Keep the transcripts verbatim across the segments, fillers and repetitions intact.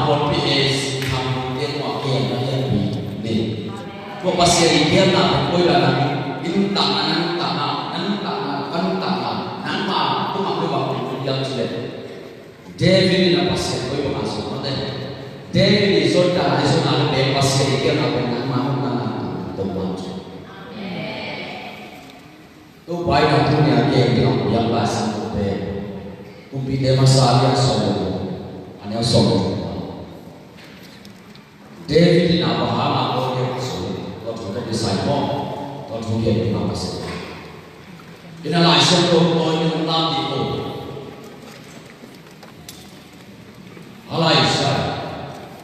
Pawlpi ei si kham te tua ke na lianpi ni. Tua Pasian i gelna pen koi la na i nuntakna, na nuntakna, na nuntakna, ka nuntakna, nangma tungah koi bang pen koi lian ci le. David in a Pasian koi bang a sung mate. David i zon ka lai zon a le pen Pasian i gelna pen nangma nuntakna tong bang ci. Topa in a tuni a gen ding a piak Lai Siangtho pen Kumpite Masa a lian sawm le guk, a neu sawm le guk. David in Abraham a tawh gen a sung, tua thu tawh kisai maw, tua thu gen ding a ka sung. In a Lai Siangtho tawi ding lam ding ko. A Lai Siangtho,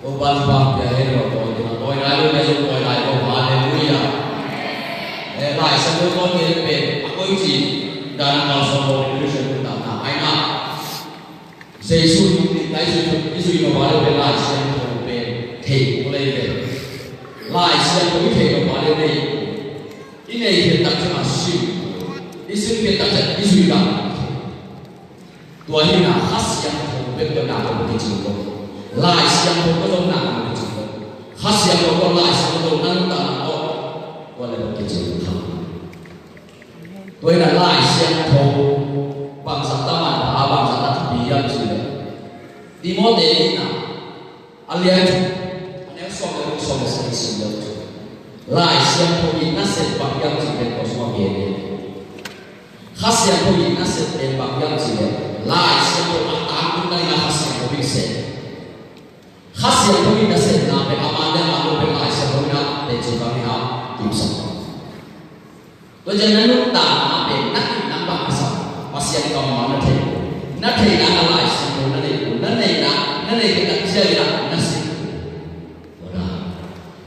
Topa thupha pia hen lo, tawi ding a, tawi nai lo, nai lo, tawi nai lo, halleluiah. Eh, Lai Siangtho tawi ding pen a koici dan a kalsuan lo, Christian nuntakna, ai na. Jesu nungnih, Lai Siangtho i zui lo vale pen Lai Siangtho pen thei ko lei pen. Lai Siangtho i thei lo vale nei. I nei khit tak ciang a sim. I sim khit tak ciang i zui dan. Tua hi na Kha Siangtho bek tawh na ka buk i cing lo. Lai Siangtho tawh zong na ka buk i cing lo. Kha Siangtho tawh Lai Siangtho tawh nang ta na tawh. Tua le buk i cing lo. Tua hi na Lai Siangtho bangzah ta man pha, bangzah ta thupi hiam cih leh Timothy in a A lian thum, a neu sawm le guk, sawm le sagih sim lo. Lai Siangtho i nasep bang hiam cih pen tua sungah gen hi. Kha Siangtho i nasep pen bang hiam cih leh Lai Siangtho a tangtun nading a Kha Siangtho in sep. Kha Siangtho i nasepna pen a man le a man lo pen Lai Siangtho in a teci bang in a kimsak. Tua ciang na nuntakna pen na kipna bang a sa, Pasian kammal na thei. Na theihna na Lai Siangtho na nei, na neihna, na nei theihna ciang in a na si. Tua na.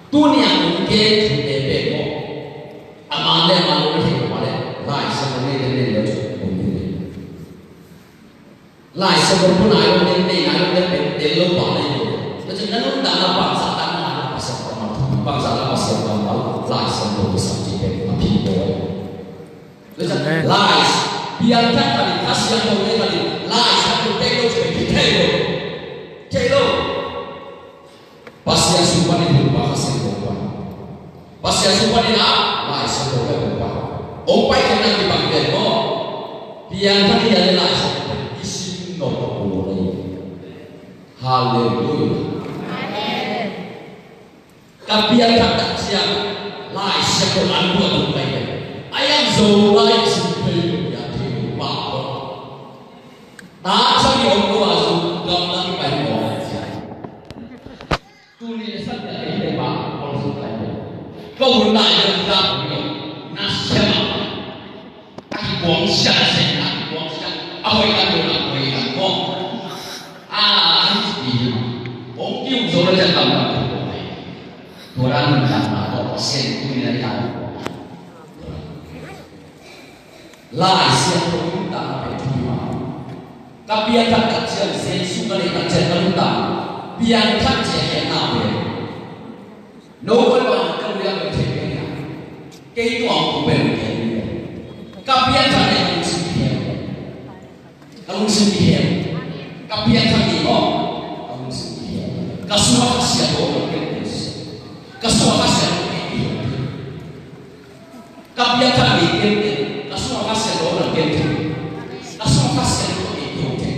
Tuni a kong gen thute pen maw, a man le a man lo na thei lo mah leh Lai Siangtho nei le nei lo cu kong gen. Lai Siangtho phu nai lo, tel nai lo, tel pen tel lo pah nai lo. Tua ciang na nuntakna bangzah tak na Pasian kammal, bangzah tak Pasian kammal, Lai Siangtho kisam cih pen a phi ko. Tua ciang Lai piangthak khat in, Kha Siangtho nei khat in, Lai Siangtho tel lo cih pen thei lo. Thei lo. Pasian sung panin Topa Kha Siangtho pan. Pasian sung panin a Lai Siangtho pen Topa. Hong paikhiatna kibang pen maw. Piangthak hi a le Lai Siangtho pen i sim nop a kul hi. Halleluiah. Ka piangthak tak ciang Lai Siangtho an buat tung pai pen. A yang zo lai sim pen piangthak pen Topa. Ta sa mi om ko a zu gam na ki pai maw. Tuni le sak le ei le ba ko su kai le. Ko hun lai le ka ko na sema. Ka ki buang sia se na ki buang sia. A hoi ka ko na hoi ka ko. A ni si. Ong ki u zo le ja ka ma ko. Tua ra nun ka na ko sen tuni le ka. Lai Siangtho nuntakna pen thupi mah. Ka piangthak tak ciang Jesu ka neih tak ciang ka nuntakna piangthak ciang hiatna pen. No bawi bang ka lung liang pen thei pen hiam? Kei tua hong pen pen pen. Ka piangthak le ka lungsim kihem. Ka lungsim kihem. Ka piangthak ni maw. Ka lungsim kihem. Ka sungah Kha Siangtho pen pen. Ka sungah Kha Siangtho pen pen. Ka piangthak ni kei te, ka sungah Kha Siangtho na kei te, ka sungah Kha Siangtho na kei te,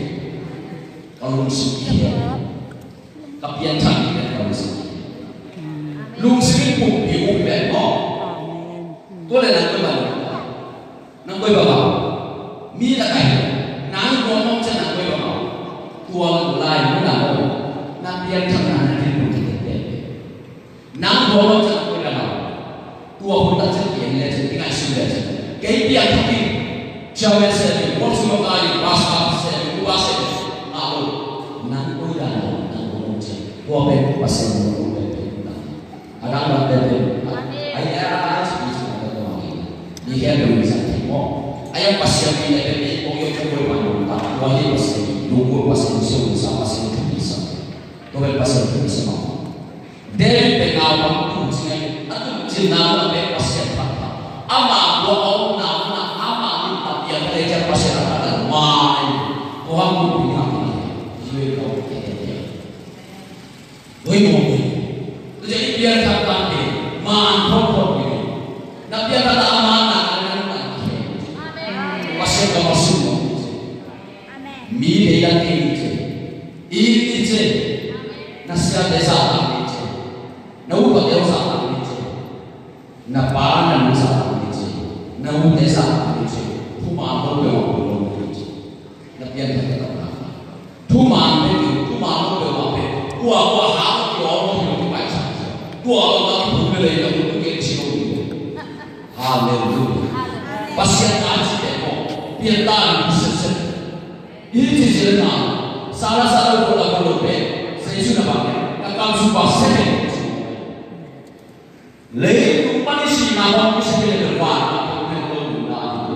ka lungsim kihem. Ka piangthak ni kei te, ka lungsim kihem. Lungsim in pumpi um pen maw. Tua le nang koi bang, nang koi bang, mi na kai, nang koi bang, nang koi bang, tua lai nang na koi, na piangthak na na kei te. Nang buang lo ciang koi na lau. Tua hun tak ciang i en le ciang, i ngaihsun le ciang. Kei piangthak hi. Chairman se hi, board member hi, pastor se hi, upa se hi. A lo. Nang koi na lau, nang buang lo ciang. Tua pen Pasian lo pen pen na. A dang dang pen pen. Ai, ai, ai, ai, ci, ci, ci, ci, ci. Ni he lo ni sa ti mo. Ai, Pasian ni le pen ni ko yo ko ko pa lo ta. Tua ni Pasian. Lo ko Pasian so sa Pasian ni sa. Tua pen Pasian ni sa ma. David pen naupang tung cing a, a tung cin naupang pen Pasian phat phat. Ama tua a omna, omna, ama lim phat piang le ciang Pasian a phat a mai. Ko hang tung pi hang tung. Yue kau ke ke ke. Tua ciang i piangthak tangte man thawhthawh ding hi. Na piangthak a man nak a na man thei. Pasian ka ma sung lo hi ci. Mi thei dang kei hi ci. I hi ci. Na siate zah dang hi ci. Na upate zah dang hi ci. Na pa na nu zah dang hi ci. Na ute zah dang hi ci. Thuman lo peuh a pu lo hi ci. Na piangthak ka tawh na. Thuman peuh, thuman lo peuh a peuh. Kua kua ha kua kua lo peuh pai sa. Kua kua kua kua peuh le na pu ke ci lo. Halleluiah. Pasian a ci te ko. Pian ta ni sese. I ci ci le na. Sara sara ko la ko lo pe. Jesu na ba ke. Ka kam su ba se ke. Leitung pan i sihna hong i sih le vantung pen lo nunna a hi.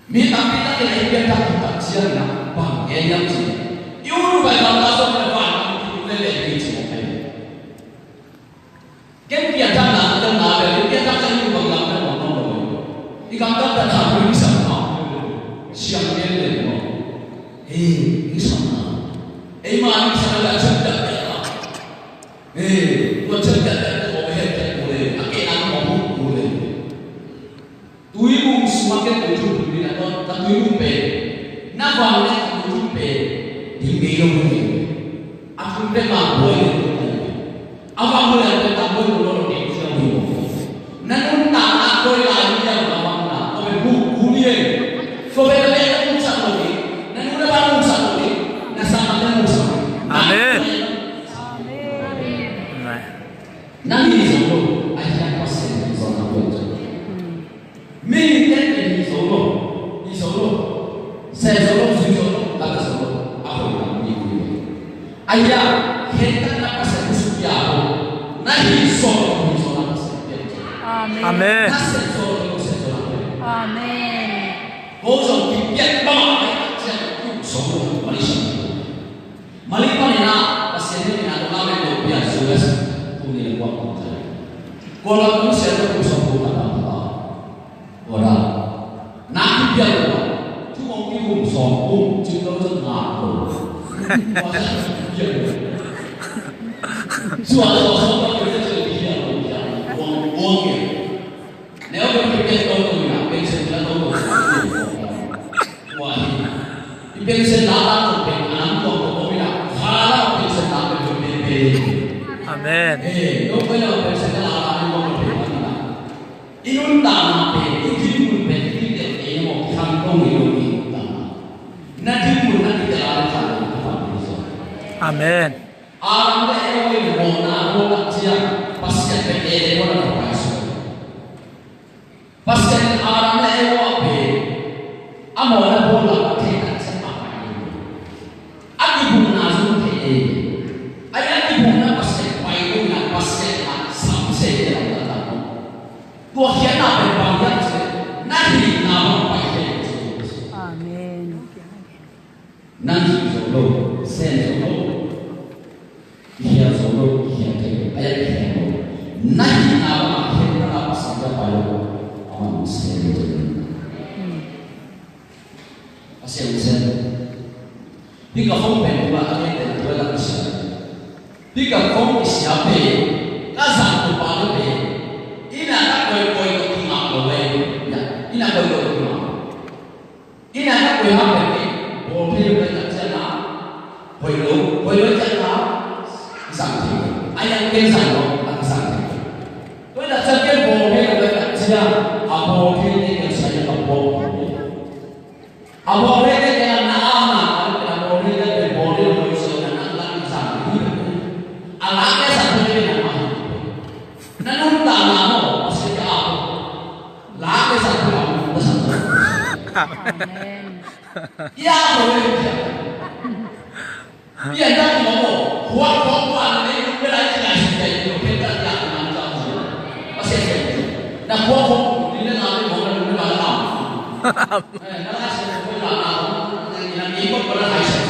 Mi tampi tak in a i pianthak tak ciangin a bang gen hiam cih leh i ut uh bai bang ta zong le vantung tung le le ding cih mawk hi. Ken pianthakna ka telna pen i pianthak ciang i ut bang lam pen mawk mawk lo. I gamtat tak tak i sam hau. Siang gen le mawk. Hei, i sam na. Ei mah i sam na, sam na. Ee, tua ciang tua tua tua tua tua tua tua, a ke nang mo tua tua. Tuibung sung a ke tuibung pen na tua, ka tuibung pen. Na van le ka tuibung pen. Ding ngei lo tua. A tung pen ma buai le tua. A van le tua ta buai lo lo ding sia tua. Na nuntakna koi lai ni a, na nuntakna koi buk buk ni e. Ko be na be na nuntak lo ni. Na nuntak ba nuntak lo ni. Na sa ma na nuntak lo ni. Amen. Amen. Nang hi zo lo, a hian Pasian hi zo na koi zo. Mi ten hi zo lo, hi zo lo. Se zo lo, zui zo lo, la zo lo. A koi na mi koi. Aya, khentatna Pasian musuh pia ho. Na hih sawm lo, hih sawm na Pasian pia. Amen. Amen. Na sep sawm lo, sep sawm na pia. Amen. Ko zong kipiak bang a, ai, cian kiu sawm lo, mali sawm lo. Mali panin a, Pasian in a tawh na mek lo pia, U S, tuni le kuak kong zai. Ko la kong sian lo, kong sawm lo, kong sawm lo. Tua dan. Na kipiak lo. Thu hong kihum sawm kum, cim lo cun ngak lo. Tua dan kipiak lo. Sual lo, sawm lo, kipiak lo, kipiak lo, kipiak lo. Buang, buang ke. Neu lo kipiak lo, tu na, pension la lo, lo. Tua hi. I pension la ta lo, pen, a nam lo, lo, lo, lo, lo. Kha la, pension la, lo, lo, lo, lo. Amen. Eh, lo, lo, lo, pension la, lo, lo, lo, lo, lo. I nuntakna pen, i dinmun pen, i tel e maw, khangto ngei lo i nuntakna. Na dinmun na i tel a le khan lo i nuntakna. Amen. Adam le Eva i mawhna a ruat tak ciang, Pasian pen Eden huan a pai suak. Pasian Adam le Eva pen, a mawhna bawl lak a thei tak ciang a pai lo. A kibukna zong thei ei. Ai, a kibukna Pasian pai lo in a Pasian a samsia i lam tak tak lo. Tua khiatna pen bang hiam cih leh na hihna bang pai thei lo. Amen. Nang hih zo lo, sem zo lo. Khial zo lo, khial thei lo, a yak khial lo. Na hihna bangah khiatna la Pasian ka pai lo. Amah hong sem lo. Pasian hong sem. Hih ka phone pen tua a ngeite na tua la ka sia. Hih ka phone i sia pen ka zang tua pa lo pen. Ina ka koikoi lo kingak lo ve. Ina koikoi lo kingak. Ina na koi hang pen ke, bawl thei lo pen tak ciang a, hoih lo, hoih lo ciang a, i sang thei lo. A yang ken sang lo, a ki sang thei lo. Tua i tak ciang ken bawl thei lo pen tak ciang, a bawl thei te ken sang lo a bawl. A bawl thei te ken a na a na, a bawl thei te ken bawl thei lo pen sang na na na i sang thei lo. A la ke sang thei lo na ma. Na nuntakna maw, a sia a bawl. Lak le sak pula mu na sak. Amen. Ia mo le ia. Ia na mo mo. Khua khua khua le le le la ia si ia mo ke ta ia na ta mo. Pasian. Na khua khua le le na le mo le le la la. Eh, na la si mo la la. Na ni ko ko la hai sa.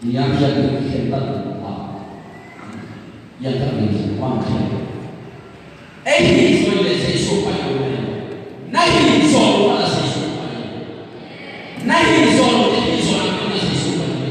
Niang hian ding khen tak ding a. Hian tak ding khen tak ding. Ei hi zoi le Jesu pai lo le. Na hi zoi lo la Jesu pai. Na hi zoi lo, ei hi zoi lo la Jesu pai.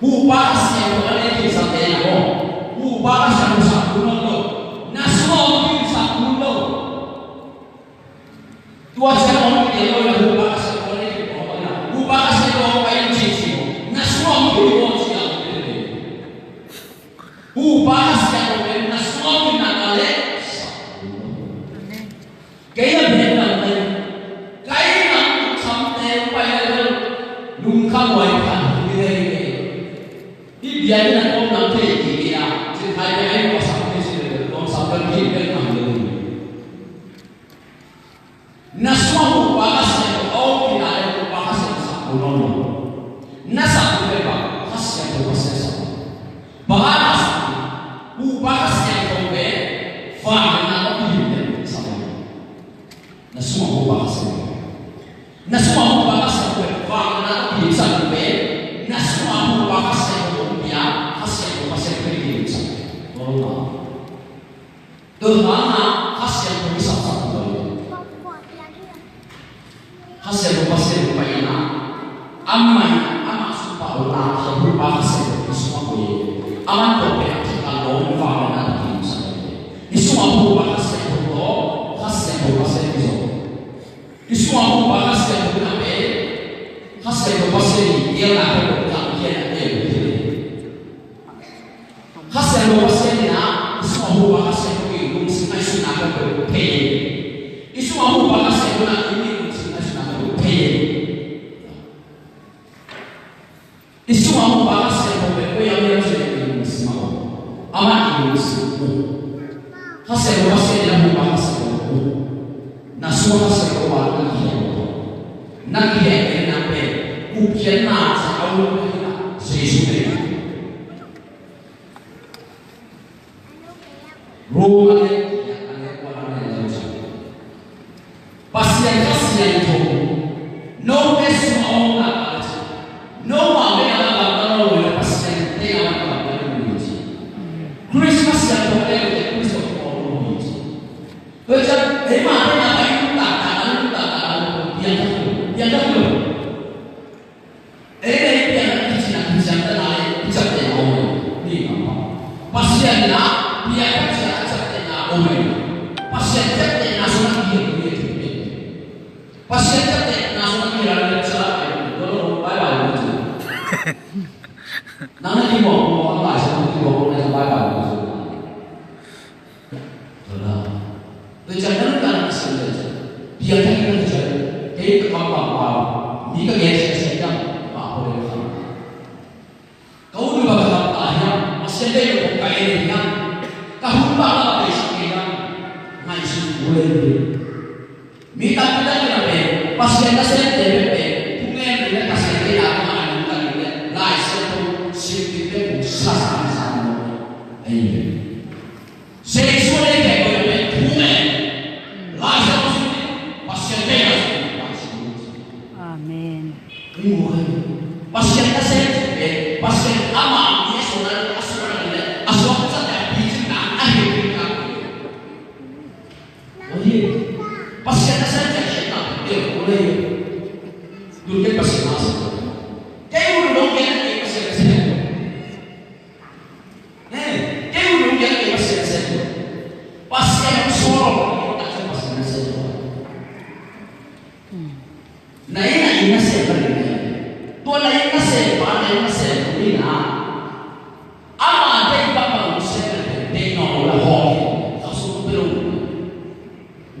Huhpa Kha Siangtho a nei khinsa te na aw. Huhpa Kha Siangtho sak hun lo. Na sungah om khinsa hun lo. Tua ciang om khinsa lo na Huhpa Kha Siangtho a nei khinsa te na. Huhpa Kha Siangtho a nei khinsa te na. Na sungah om khinsa lo. Huhpa Kha Siangtho pen na sungah om khinsa te na. Kei a biakna pen, kei a lungkhamte pai a lungkham huai khan hi thei kei. Hih biakinn a tawpna thei kei a, cin hai biakinn a sam thei si le, tawm sam kan thei biakna hi. Na sungah Huhpa Kha Siangtho a om khinsa le Huhpa Kha Siangtho sak hun lo. Na sak hun le Huhpa Kha Siangtho Pasian sak. Bang hang na sak, Huhpa Kha Siangtho pen vangliatna tawh kihilh sak. Na sungah Huhpa Kha Siangtho. Na sungah Huhpa Kha Siangtho pen vangliatna tawh kihilh sak pen. Na sungah Huhpa Kha Siangtho pen Kha Siangtho Pasian pen kihilh sak. Tua lo na. Tua hangin Kha Siangtho kisapsak tua lo. Kha Siangtho Pasian pai in a, amah in a, amah sung pah lo na, Kha Siangtho Pasian i sungah koih. Amah tua pen a thak a lawm vangliatna tawh kihilh sak. I sungah Kha Siangtho tawh, Kha Siangtho Pasian i zong. I sungah Kha Siangtho na pen, Kha Siangtho Pasian i piakna tawh, tawh kihilh a tei. Kha Siangtho Pasian in a, i sungah Huhpa Kha Siangtho in lungsim ngaihsutna peuhpeuh pia in. I sungah Huhpa Kha Siangtho in a, i lungsim ngaihsutna peuhpeuh pia in. I sungah Huhpa Kha Siangtho pen koi hiam cih leh i lungsim a om. Amah i lungsim. Kha Siangtho Pasian in a Huhpa Kha Siangtho. Na sungah Kha Siangtho a na kihel. Na kihel in a pen. Gupkhiatna sa a um. Jesu pen. Roma lian giat a neu kua na neu lo ciang, Pasian Kha Siangtho note sungah om lai a ci. Nomau teng a gamta lo leh Pasian teng a gamta lo hi ci. Khrist Kha Siangtho a neu leh Khrist tawh om lo hi ci. Tua ciang eimah teng a pai nuntakna, nuntakna, piangthak lo, piangthak lo. Ei, ei, piangthak i cihna, i ciamtehna le i ciaptehna om ei. Ni ngam pa. Pasian in a piangthak cihna, ciaptehna om ei. Pasian ciaptehna sungah i om ei. Pasian ciaptehna sungah i om ei. Tua lo, bye bye. Nang na kimuak muak, nang lai sungah kimuak muak, nang bye bye. Tua na. Tua ciang na nuntakna a siam leh ciang, piangthak in na ciam. Kei ka kam bang pau, mi ka gen sia sia ciang, pau pau leh ka kam. Ka ut uh bang ka kam ta hiam, a siam leh ka kong ka en hiam. Ka hun bang la ka bei sak hiam. Ngaihsut uh leh. Mi tampi takin a pen, Pasian nasemte pen pen, thungen in leh Pasian deihna tawh a nungta in leh, Lai Siangtho sim in leh kong sa sa sa. Amen. Jesu a deih pen koih pen thungen. Lai Siangtho sim in, Pasian deihna sim in, Lai Siangtho sim in. Amen. Pasian nasem pen, Pasian amah mi a suan a, a suan a leh, a suak zat a picin na, a hih picin na. Pasian nasem pen, Pasian nasem pen. Kei un dong gen kei Pasian nasem. Kei un dong gen kei Pasian nasem. Pasian suan lo, Pasian nasem. Na inn, na inn nasem bang hi. Tua na inn nasem pa, na inn nasem ni na. Ama deih bang bang sem na deih nawn lo la hawm. Ka sung peuh lo.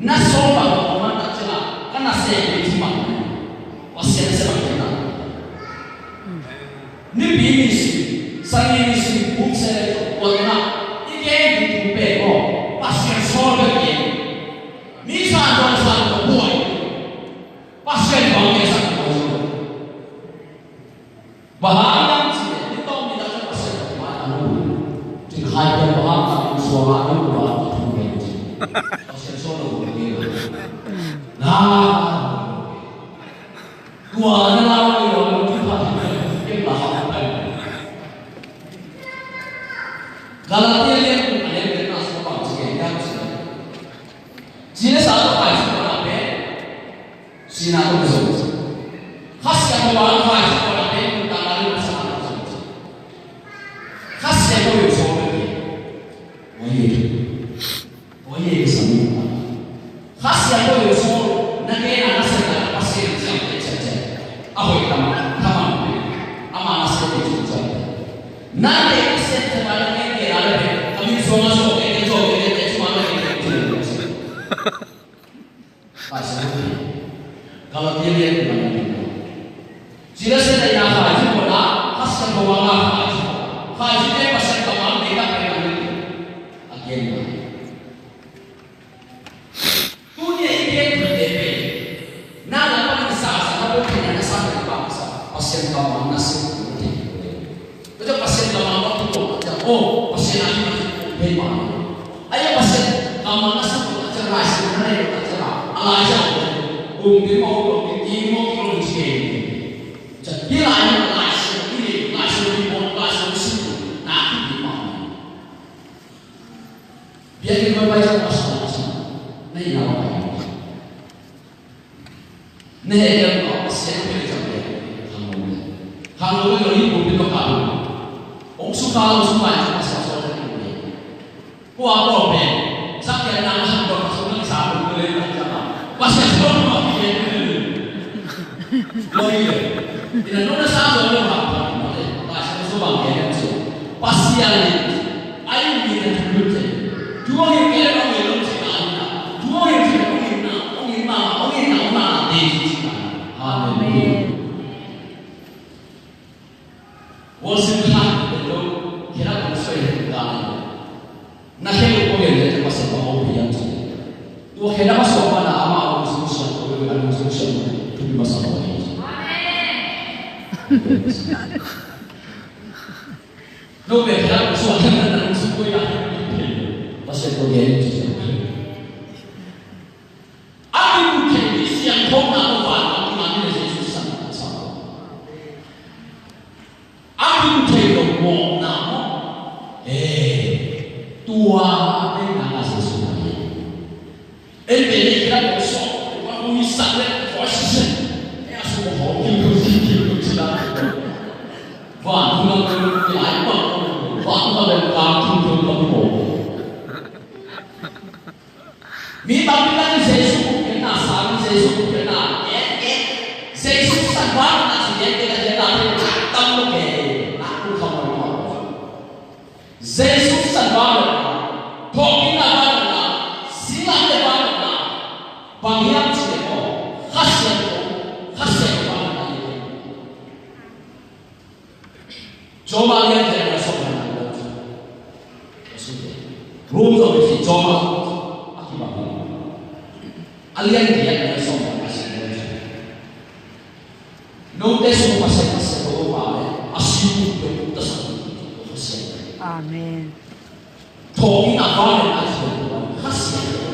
Na sawm bang bang man tak ciang a. Pasian nasep bang hiam na? Nipi nisim, Sunday nisim, bung se le tua na i gen ding thu pen maw, Pasian sawl bek hi. Mi san zong san ka buai. Pasian bang hiam, san ka buai. Bang hang hiam cih leh, ni tawng ni dak Pasian ka buai a nu. Cin khai pen bang hang ka suang a nu ba ka thu pen cih. Pasian sawl lo ka buai. Na. Tua na la lo lo lo tu pa ti kem la ha pa. Galatia lian tu a lian pen na sa pa ci ke ya ci. Ci le sa to pai ci ko na pe. Sina to zo. Kha sia ko wa pai ci ko na pe tu ta na lo sa na zo. Kha sia ko yo so pe. Wa ye. Tua hi e ka sangin. Kha sia ko yo so, na ke na na sia na Pasian sia te sia sia. A hoi tam, tam am pe. Ama na sia te sia sia. Na te Pasian sia na ke ke na le pe. Kami so na so ke ke so ke ke so ma na ke ke. Ai sa. Kalau dia dia tu mana dia. Sila sila ya khai ci ko na, kha sia ko wa na khai ci ko. Khai ci te Pasian ka ma me ka pe na me. Again. Tuni a i gen thute pen, na na pan sa sa na bo pen na sa na pa sa, Pasian ka ma na se ko te ko le. Ko ja Pasian ka ma ba tu ko ja, oh, Pasian a hi ma ko pen ma. Ai Pasian ka ma na se ko ja, lai se na le ko ja. A lai ja ko. Ung pen ma ko pen, i ma ko pen. Ja hi lai na lai se, i lai se, i ma lai se, i se. Na ki ma. Biakinn pai pai ciang a sawt a sawt na inn ah pai. Na heh ciang a Pasian pen ciang pen khangno le. Khangno le lo hi ko pen lo ka lo. Ong sukha lo sukha ciang a sawt a sawt na inn ah. Ko a ko pen. Sak ciang na khangno sukha sa lo le na ciang a. Pasian sawt lo ma pen. Lo hi le. Ina nuna sa sawt lo ma pen. Pasian sawt bang pen ciang. Pasian le. Ai mi na tu lu te. Tu ong in ke ong in lo te ka na. Tu ong in ke ong in na, ong in ma, ong in na, ong na te ci ci na. Hallelujah. Worship han lo, khe na kong soi he ka na. Na khe lo ko le te Pasian ba ho pi yang ci. Tu khe na ma so ma na ama ong su sa ko le ka ong su sa. Tu ma sa ko. Amen. No pen khat a suak khat a nang suk koi a. Pasian ko gen ci. A kikut thei ding siangthona ko van a kima ni le Jesu sang a sa. A kikut thei lo mawhna maw. Eh, tua a pen na a Jesu na hi. Ei pen ei kira ko sawh, tua ko mi sak leh tua sisen. Ei a sawh ko hawh kim ko si kim ko si la. Van hu lam ko lai bang ko, van hu lam ka kim ko ko ko. Mi bang mi la ni Jesu ko kena, sa ni Jesu ko kena. Eh, eh. Jesu san van na si eh, eh, eh, eh, eh, tam lo ke. Na ko ka mo. Jesu san vangliatna, thawhkikna vangliatna, singlamteh vangliatna, bang hiam cih leh maw, Kha Siangtho, Kha Siangtho vangliatna hi. Rom a lian giat a neu sawm na. Rom sawm na, Rom a lian giat a neu sawm na. Note sung Pasian a sia to pa le a si tu pe ta sa. Amen. Thawhkikna vangliatna a sia to pa Kha Siangtho.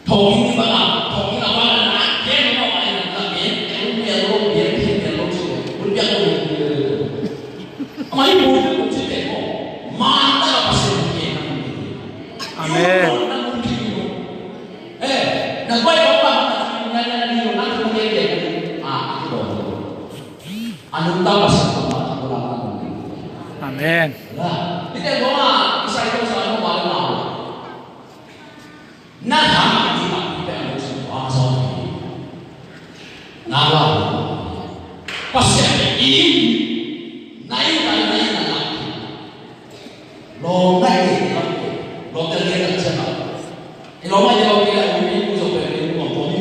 Thawhkik ni pa na, thawhkikna vangliatna a sia to pa na ka pen, e u mel lo, pen pen mel lo si. Kun pia ko ni. Ama i bu kun si te ko. Ma ta ka Pasian ke na. Amen. Eh, na bai ko pa na na na na na na na na. Ah, ko. Anun ta Pasian ko ma ko la. Amen. Lah, ni te ko ma, isai ko sa ko ma la. Na ha ni ma ni pe ko sa ko sa. Na la. Pasian ni. Na i na na na. Lo ngai ni lo. Lo te ni na sa. Lo ngai lo ni la ni ko so pe ni ko ko ni.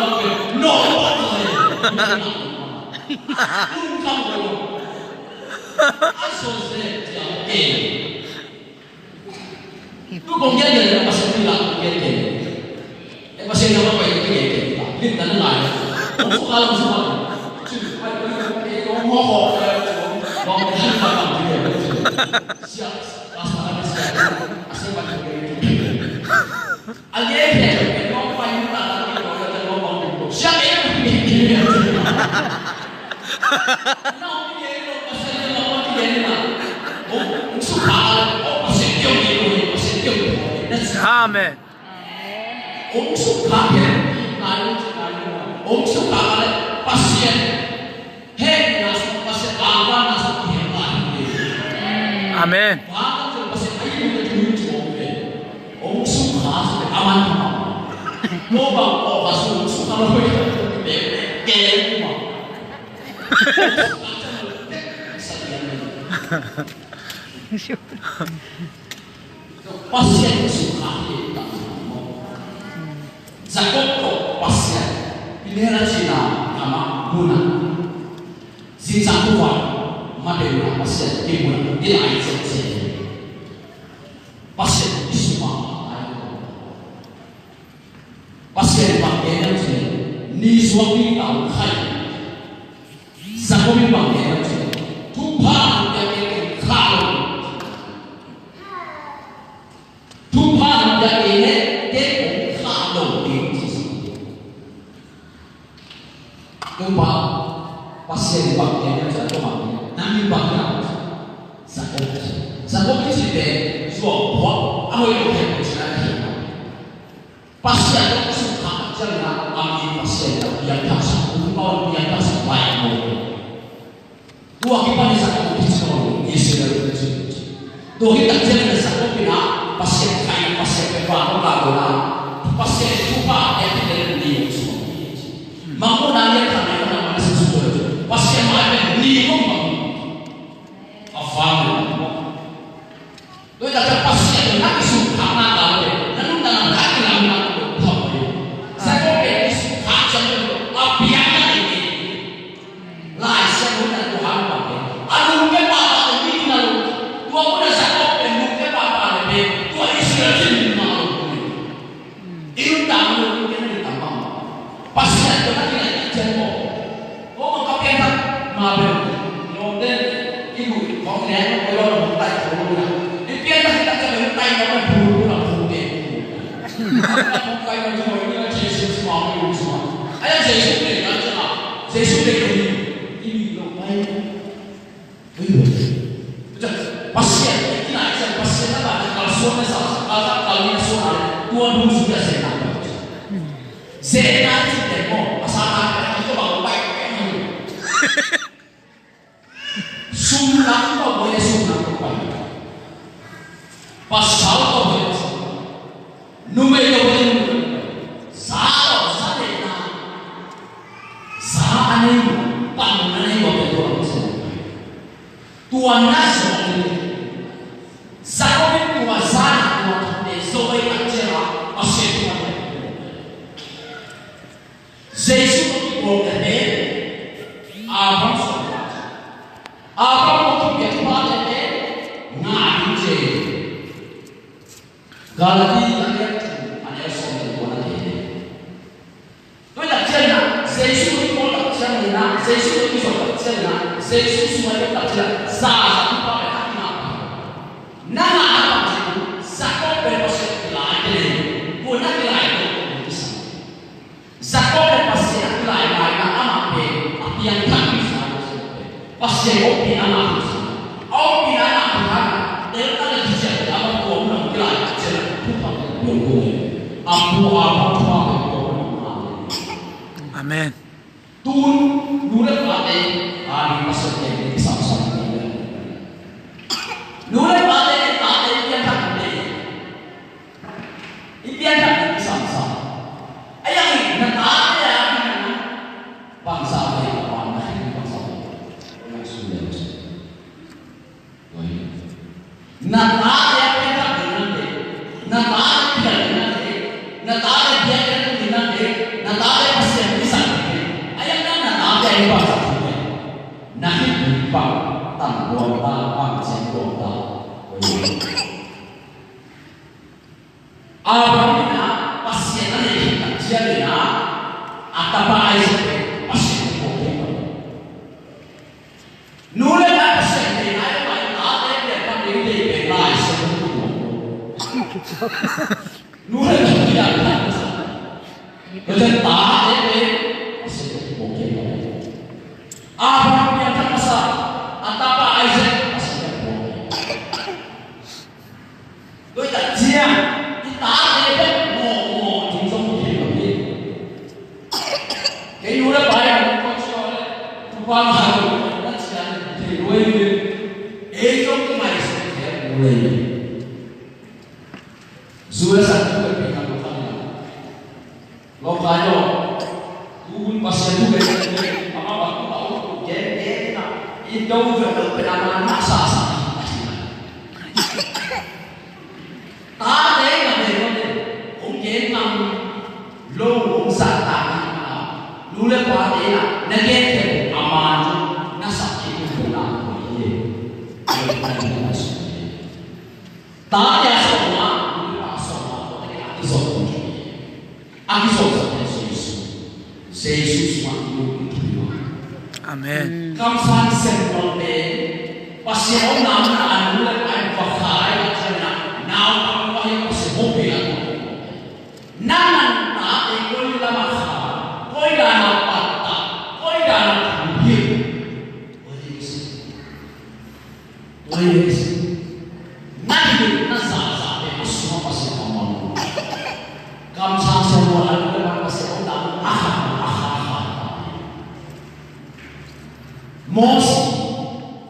lo lo pe. No, no, no, no. Lungkham lo lo. A sawt se cia ke. Tu kong gelgel na Pasian tila kong gelgel. E Pasian na kong gelgel tila. Limna na ngai. Kong sukha lo sukha lo. Ci ai ai ai kong ho ho. Kong gelgel na kong gelgel. Sia, pasta na sia. Asa pa kong gelgel. A lian he, e kong pai na ta na kong gelgel na kong gelgel. Sia e kong gelgel. Amen. Amen. Pasian sukha hi ta. Jakob tawh Pasian i nela cina ama muna. Zingsang kuva madeu na Pasian i muna i lai ciat ciat. Pasian i sukha ai. Pasian bang gen deuh ci leh Jesuh a pi tau khai. Jakob in bang gen a ci. Thupha a piak kei kei kha lo. Thupha a piak kei leh kei kong kha lo kei ci. Thupha Pasian bang gen a ci a tawh bang gen. Nang in bang gen a ci. Jakob ci. Jakob ci te. Zuak buak a hoih lo kei kong ci a kei. Pasian tawh kisukha tak ciangin a mi Pasian tawh piangthaksak, Topa tawh piangthaksak lai maw. Tua kipan in Jakob kici lo, Israel kici. Tua hi tak ciangin a Jakob in a Pasian khai, Pasian pia, Pasian thupha a piak kei leh ni suak. Mangmuhna lian khat nei khat na mah na sa suk lo. Pasian mai pen ni mah mah. A fang lo. Tua hi tak ciang Pasian tawh na kisukkhakna ta leh, na nuntakna na kilamna tawh kham hi. Jakob pen kisukkhak ciang tawh a piakna nei hi. Lai Siangtho in a tua hang bang hi. A lungkia pahpah tawh mi tawh na lungkia. Tua mun a Jakob pen lungkia pahpah leh pen tua Israel cih min mah lo hi. I nuntakna lo ding ken a ding tam bang. Pasian tawh na kilai tak ciang maw. Aw, ka pianthak ma bel. Lawmte i guh khawng leng, koi lawm hong tai kho lo na. I pianthak tak ciang bel tai na ma phu phu na phu te. Hong tai na ci maw, i na Jesus ma ma i sua. Ai a Jesus te na ci a. Jesus te ka hi. I mi lo mai. Pasian, i kinai ciang Pasian a kalsuan, kalsuan na sa, kalsuan, kalsuan na sa, tua dungzui a Satan. Satan ci te maw, a Satan pen a tua bang pai pen. Sum lam tawh buai, sum lam tawh pai. Pasal tawh buai, pasal. Numei tawh buai, numei tawh pai. Za tawh, za neihna. Za a nei, pan a nei, tua pen tua lam tawh pai. Tua na zawh leh, Jakob in tua za na tua thute zo ei tak ciang a, Pasian tua na. Jesuh tawh kipawlkhiate, Abraham suan ta. Abraham tawh kipiak pate, ngah ding ci. Galati a lian thum a neu sawm le kua na gen hi. Tua hi tak ciangin ah, Jesuh tawh kipawl tak ciangin ah, Jesuh tawh kizop tak ciangin ah, Jesuh sung ah i om tak ciangin ah, za, za thupha pen a kingah. Na ngah a bang ci, Jakob pen Pasian kilai te leh, tua na kilai tawh kong kisam. Jakob pen Pasian a kilai lai-in ah amah pen a piangthak Israel Pasian pen. Pasian ompihna ngah hi ci. A ompihna ngah hi hang a, telna le thuciamte a va tuam lo kilai ciang a, thupha pen tuam lo hi. A pu a pa thupha pen tuam lo hi. Amen. Tun, nu le pate a ding Pasian pen kisamsam hi. Nu le pate, tate piangthak hi. I pianthak i samsam. A yang i na tate a ding na bangsa ve ka pa na hi bangsa ve. Oi na su le su. Oi. Na tate a pianthak ding na te. Na tate pian ding na te. Na tate pian ding na te. Na tate Pasian i sam ding te. A yang na na tate a ding bangsa ve. Na hi bang tam buang ta, bang cen buang ta. Oi. Abraham in ah Pasian a deih khit tak ciangin ah a tapa Isaac pen Pasian in a phuak thei lo. Nu le pa Pasian deih nai lo, tate pian pan deih deih pen Lai Siangtho in a phuak lo. Nu le pa pian pan Pasian. Tua ciang tate pen Pasian in a phuak thei lo. Abraham piangthak masa, a tapa Isaac Pasian in a phuak thei lo. Tua hi tak ciang, i tate pen mawhmawh ding zong hi thei lo hi. Kei nu le pa in a mawh tua ciang le, Topa ngah lo, na cian thei lo hi. Ei zong i ngaihsut thei lo hi. Zu le sang thu le pi khat lo khat hi. Lawmngai aw, tu hun Pasian thu gen, amah bang thu a hong gen gen in a, i do vet lo pen amah na sa sa. Tate na vet lo pen hong gen ngam lo, hong zahtak ngam lo. Nu le pate na, na gen thei a man na sak kik lo na hi. Tate a sawm na, nu le pa a sawm na, tate a kizawm lo hi. A kizawmzawh pen Jesuh. Jesu sungah i lungdam hi. Amen. Kamsang Samuel pen Pasian omna mun ah a nu le pa in va khai a, ciangin ah naupang nu ahi Pasian hopih a, nang na tate koi lam ah kha, koi dan a pattah, koi dan a thuhilh, koi dan a Praise. Na hilh na zahzah pen a sungah Pasian a mang. Kamsang Samuel a nu le pa Pasian a mang a khat a khat a khat. Moses,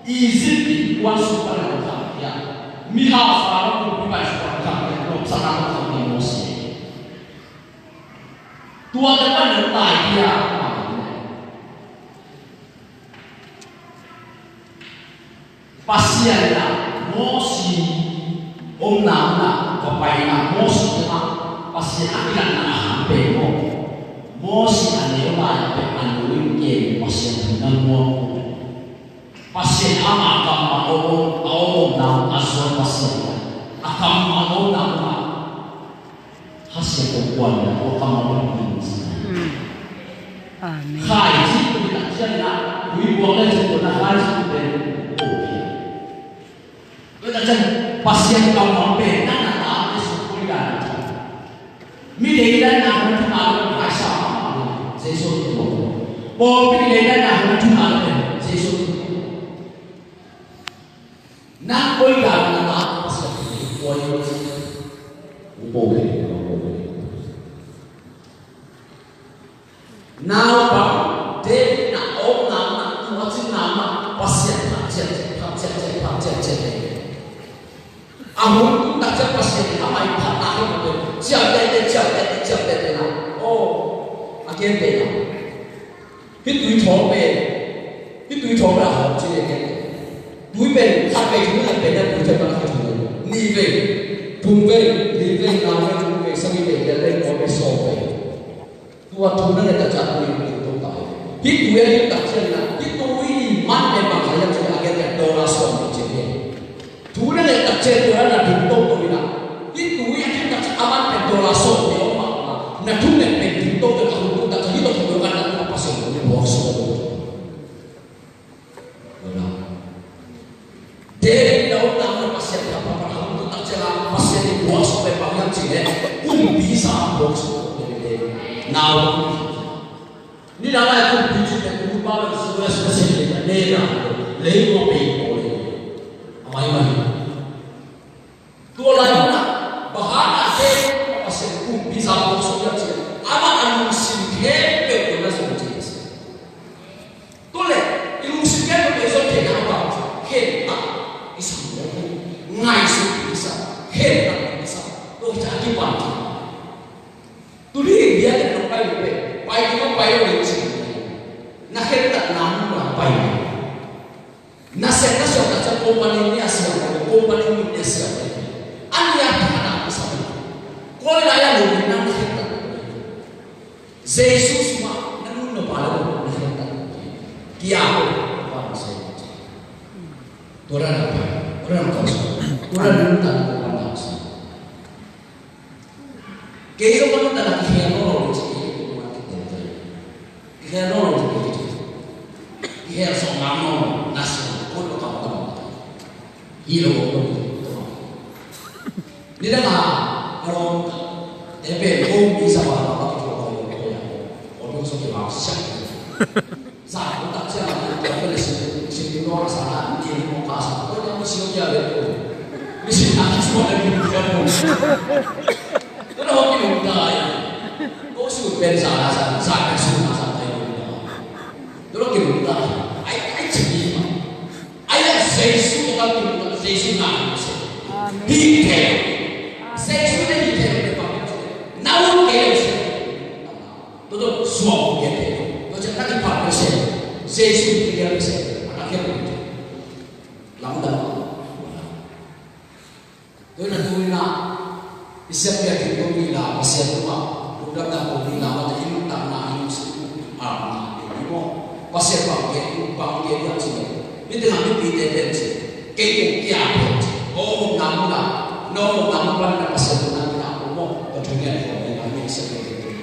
Egypt i puan sung pan a khat a khat. Mihau Pharaoh kumpipa sung pan a khat a khat. Lawpsakna tawh khat a khat Moses. Tuate pan a tai dia. Pasian in ah Mosi omna mun ah va pai in ah, Mosi tungah Pasian a kilatna a hang pen maw, Mosi a neu lai-a pen a nu in kem Pasian thu na muak. Pasian amah kammal a om, a om omna mun a zuan Pasian in ah a kammal a omna mun ah Kha siangtho kuan leh tua kammal in hong hing sa. Mm. Amen. Khaici tua in ah, ciangin ah, tui buak le cin tua in ah khaici tua in oh, tua in ah ciang Pasian kammal pen na na ta le sung kul dan. Mi dei dan na na thu na le khai sa ma ma le Jesu tua. Pawlpi dei dan na na thu na le Jesu tua. Nang koi dan na ta Pasian tua in ah. Upo le, upo le. Naupang David na omna mun ah, tua cin na mun ah Pasian phat ciat, phat ciat, phat ciat, phat ciat. A hun tung tak ciang Pasian in amah i phatna hi mah pen ciam tete, ciam tete, ciam tete na. Oh, a gen tete na. Hih tui thawng pen, hih tui thawng pen a hawm ci leh ken. Tui pen khat vei thum leh pen a tui thawng pen a khat thum leh. Nih vei, thum vei, li vei, nga vei, thum vei, sagih vei, giat vei, kua vei, sawm vei. Tua thum leh tak ciang tui in tui thawng ta hi. Hih tui a dik tak ciang na, hih tui i man pen bang sa hiam ci leh a gen pen dollar sawm vei ci leh. Thu na nget tak ciang tua na ding toto in ah. Hih thu i a khen tak ciang a man pen dollar sawm te om mah. Na thu nget pen ding toto in a hun tung tak ciang hih tawh thu na kan na tung a Pasian tung in buak sawm. David na omna mun ah Pasian na pha pha a hun tung tak ciang a Pasian in buak sawm pen bang hiam cih leh kumpi za buak sawm pen David. Nau. Nidang lai kumpi cih pen kumpi pa pen suak suak sawm pen David. Lei tua pen ko lei. A mai mai. Tua lai munah, bang hang a David Pasian kumpi za buak sawm hiam cih leh, amah a lungsim khempeuh tawh na zong ci a si. Tua leh, i lungsim khempeuh tawh i zon theihna a bang, khentak i sam lo hi, ngaihsut i sam, khentak i sam, tua khit ciang a kipan khin. Tuni in biakinn ah pai uh pen, pai ding a pai uh pen cih na khentatna mun ah pai uh. Nasem na suak tak ciang company ni a siam lo, company ni a siam lo. An ni a thana a sa lo. Koi lai a lo ni na na khentat. Jesu sungah na nun na pa lo na khentat. Kia ko pa na se. Tua dan a pai, tua dan a pai, tua dan a pai. Kei zong ka nuntakna kikhel nawn lo ding ci, kei zong ka nuntakna kikhel nawn lo ding ci, kikhel sawm ngam nawn lo, na sin kut lo kam kam. Hi lo lo lo. Nidang a, ka lawm, te pen ko mi sa ba ba ki ko lo lo ya. Ko lo so ki ba siak. Sa ko tak sia ma ko ko le si si ni ko sa na ni ko ka sa ko ni si ko ya le ko. Ni si na ki so le ni ko ko. Ko lo ki lo ta ya. Ko su pen sa na sa sa ka su na sa ta ya. Ko lo ki lo ta. Ai ai si ni ma. Ai ai Jesu ko ka ki lo ta Jesu na. Amen. Hi te. Jesu ne hi te. Na wo ke. Tua tawh suak uh kei te. Tua ciang na kipan uh se. Jesu in kei a se. A na kei uh. Lamdang. Tua na tu na. I siap kei a kin ko ni la, Pasian tu ma. Lungdam na ko ni la, ma ta i lungdam na i lungsim. A na i mo. Pasian bang kei, bang kei a ci. Ni te na mi pi te te ci. Kei ko kia ko ci. O na mu na. No na mu pan na Pasian tu na na ko mo. Tua tu ni a ko ni na mi siap kei a kin ko ni.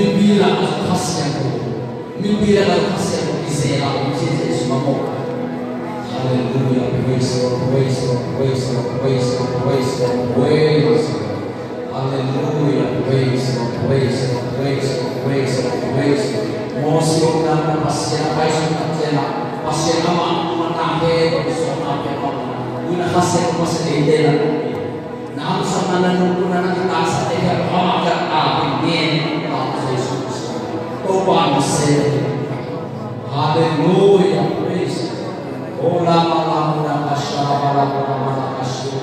Mipi lakah Kha Siangtho, mipi lakah Kha Siangtho kizel a om ci Jesu mah maw. Hallelujah, praise Lord, praise Lord, praise Lord, praise Lord, praise Lord, praise Lord. Hallelujah, praise Lord, praise Lord, praise Lord, praise Lord, praise Lord. Mawsi omna Pasian a paisuk tak ciangin Pasian amah tungah na he tawh sawmna pia mah. Tuna Kha Siangtho Pasian eite na na hamsatna, na nuntakna, na kitaksate hi a, amah kiang a pen ngen ta, Jesu Khrist. Topa na sem. Hallelujah, praise. Ola mala mula kasha bala mula mala kashu.